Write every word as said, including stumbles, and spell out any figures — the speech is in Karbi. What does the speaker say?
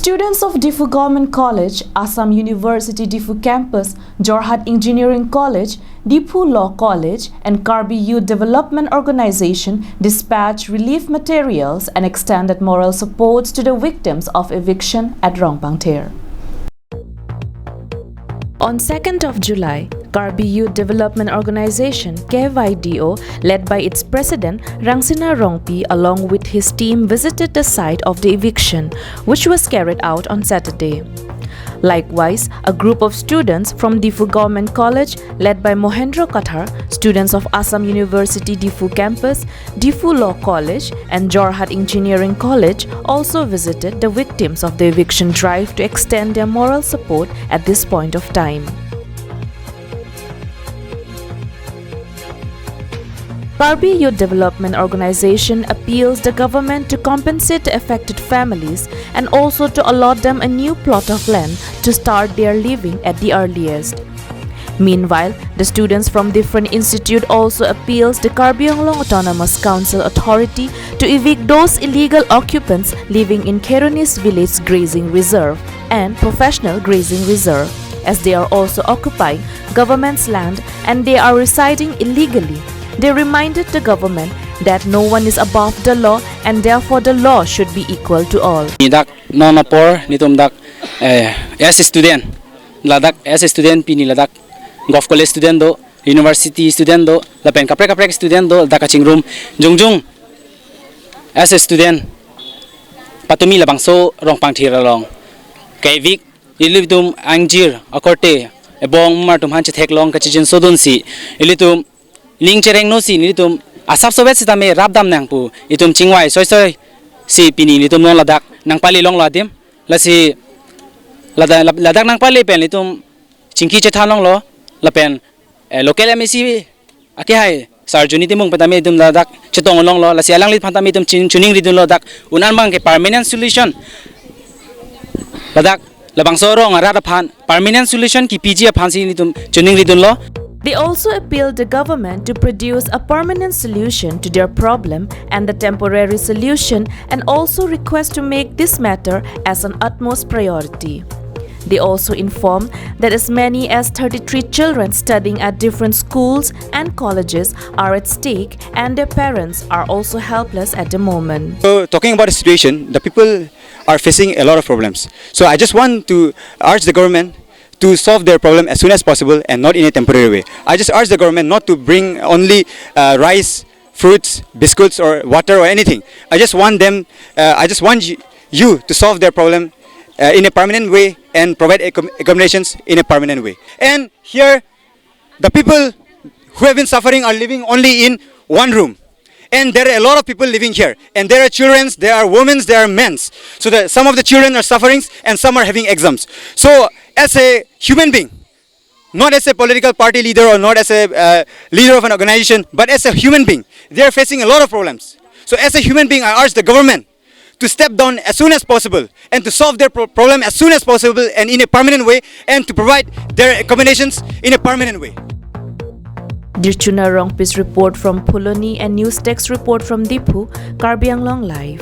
Students of Diphu Government College, Assam University Diphu Campus, Jorhat Engineering College, Diphu Law College, and Karbi Youth Development Organization dispatched relief materials and extended moral supports to the victims of eviction at Rongpangther. On second of July, Karbi Youth Development Organization, K Y D O, led by its president Rangsina Rongpi, along with his team, visited the site of the eviction, which was carried out on Saturday. Likewise, a group of students from Diphu Government College, led by Mohendro Kathar, students of Assam University Diphu Campus, Diphu Law College, and Jorhat Engineering College, also visited the victims of the eviction drive to extend their moral support at this point of time. Karbi Youth Development Organization appeals the government to compensate the affected families and also to allot them a new plot of land to start their living at the earliest. Meanwhile, the students from different institute also appeals the Karbi Anglong Autonomous Council Authority to evict those illegal occupants living in Kheronis Village Grazing Reserve and Professional Grazing Reserve, as they are also occupying government's land and they are residing illegally. They reminded the government that no one is above the law and therefore the law should be equal to all. Ni dak non apor nitum dak, eh, as a student, ladak as a student, pini ladak Govt College student do, university student do, lapen kaprek kaprek student do, dak kachingrum jongjung as a student, patumi labangso Rongpangther along ke-evict, ilitum angjir akorte ebong mar atum aphan chetheklong kachechinso dunsi, ilitum ning cherengno si nelitum asap sovet sitame rapdam nang pu itum chingvai soisoi si pini nelitum non ladak nangpale longlo adim. Lasi lada-, lad-, ladak nangpale pen nelitum chingki chethan longlo lapen, eh, local M A C akehai Sar Joni Timung pen tame itum ladak chetong longlo, lasi alangliphan tame itum chin-, choningridunlo dak un-an abang ke permanent solution, ladak labangso arong arat aphan permanent solution kepiji aphansi nelitum choningridunlo. They also appealed the government to produce a permanent solution to their problem and the temporary solution, and also request to make this matter as an utmost priority. They also informed that as many as thirty-three children studying at different schools and colleges are at stake, and their parents are also helpless at the moment. So, talking about the situation, the people are facing a lot of problems. So I just want to urge the government to solve their problem as soon as possible and not in a temporary way. I just urge the government not to bring only, uh, rice, fruits, biscuits, or water or anything. I just want them, uh, I just want you, you to solve their problem, uh, in a permanent way and provide accom-, accommodations in a permanent way. And here, the people who have been suffering are living only in one room. And there are a lot of people living here. And there are children, there are women, there are men. So the, some of the children are suffering and some are having exams. So as a human being, not as a political party leader or not as a, uh, leader of an organization, but as a human being, they are facing a lot of problems. So as a human being, I urge the government to step down as soon as possible and to solve their pro-, problem as soon as possible and in a permanent way, and to provide their accommodations in a permanent way. Dirchuna Rongpi's report from Phuloni and news desk report from Diphu, Karbi Anglong Live.